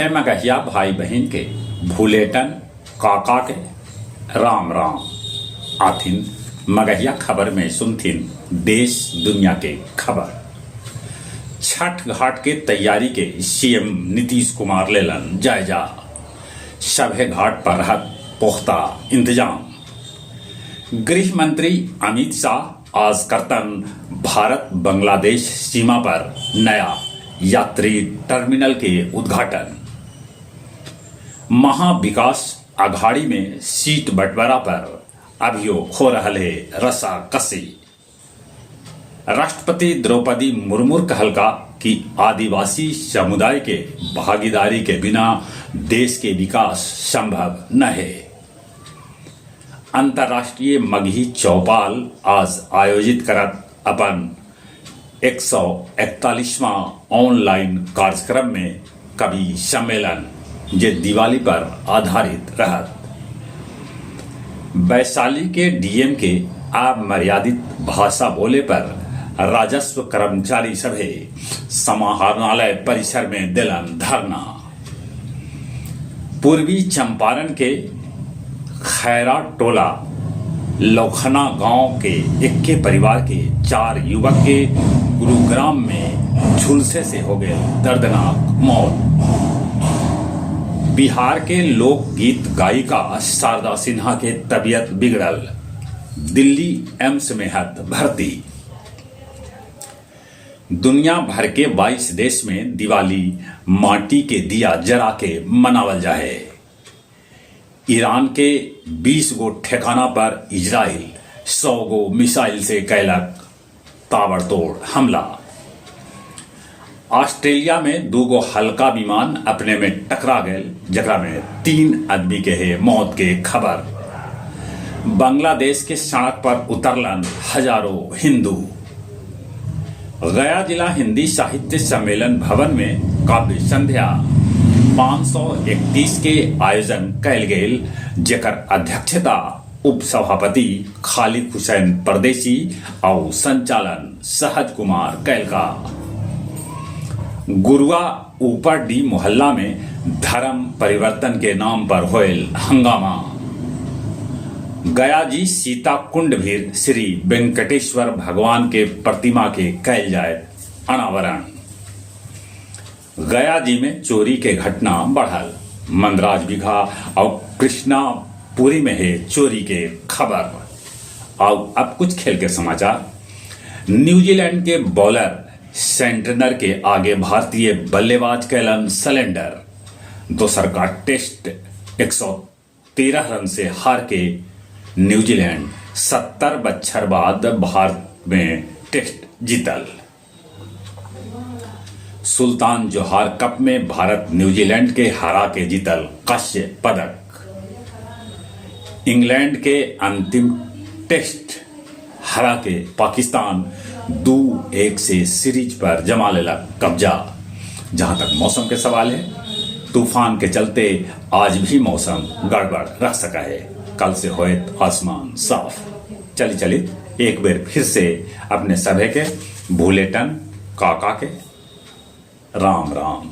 सभे मगहिया भाई-बहिन के भुलेटन काका के राम राम। आथिन मगहिया खबर में सुनथिन देश दुनिया के खबर। छठ घाट के तैयारी के सीएम नीतीश कुमार लेलन जायजा। सभे घाट पर रहत पुख्ता इंतजाम। गृह मंत्री अमित शाह आज करतन भारत-बांग्लादेश सीमा पर नया यात्री टर्मिनल के उद्घाटन। महाविकास अघाड़ी में सीट बंटवारा पर अभियो हो रहल हे रस्साकसी। राष्ट्रपति द्रौपदी मुर्मू कहलका कि आदिवासी समुदाय के भागीदारी के बिना देश के विकास संभव न हे। अंतर्राष्ट्रीय मगही चौपाल आज आयोजित करत अपन 141वां ऑनलाइन कार्यक्रम में कवि सम्मेलन, जे दिवाली पर आधारित रहत। वैशाली के डीएम के अमर्यादित भाषा बोले पर राजस्व कर्मचारी सभे समाहरणालय परिसर में देलन धरना। पूर्वी चंपारण के खैरा टोला लौखना गांव के एक्के परिवार के चार युवक के गुरुग्राम में झुलसे से हो गए दर्दनाक मौत। बिहार के लोकगीत गायिका शारदा सिन्हा के तबीयत बिगड़ल, दिल्ली एम्स में हथ भर्ती। दुनिया भर के 22 देश में दिवाली माटी के दीया जरा के मनावल जाहे। ईरान के 20 गो ठेकाना पर इजराइल 100 गो मिसाइल से कैलक ताबड़तोड़ हमला। ऑस्ट्रेलिया में दूगो हल्का विमान अपने में टकरा गेल, जेकरा में 3 आदमी के हे मौत के खबर। बांग्लादेश के सड़क पर उतरलन हजारों हिंदू। गया जिला हिंदी साहित्य सम्मेलन भवन में काव्य संध्या 531 के आयोजन कैल गेल, जेकर अध्यक्षता उपसभापति खालिद हुसैन परदेसी आउ संचालन सहज कुमार कैलका। गुरुआ ऊपरडी मोहल्ला में धर्म परिवर्तन के नाम पर होयल हंगामा। गया जी सीता कुंड भीर श्री वेंकटेश्वर भगवान के प्रतिमा के कैल जाए अनावरण। गया जी में चोरी के घटना बढ़ल। मंदराज बिघा और कृष्णापुरी में है चोरी के खबर। और अब कुछ खेल के समाचार। न्यूजीलैंड के बॉलर सेंटनर के आगे भारतीय बल्लेबाज कैलन सलेंडर। दोसर का टेस्ट 113 रन से हार के न्यूजीलैंड 70 बच्छर बाद भारत में टेस्ट जीतल। सुल्तान जोहार कप में भारत न्यूजीलैंड के हरा के जीतल कांस्य पदक। इंग्लैंड के अंतिम टेस्ट हरा के पाकिस्तान 2-1 से सीरीज पर जमा लेलक कब्जा। जहां तक मौसम के सवाल है, तूफान के चलते आज भी मौसम गड़बड़ रह सका है। कल से होयत आसमान साफ। चली चली एक बेर फिर से अपने सभे के भूलेटन काका के राम राम।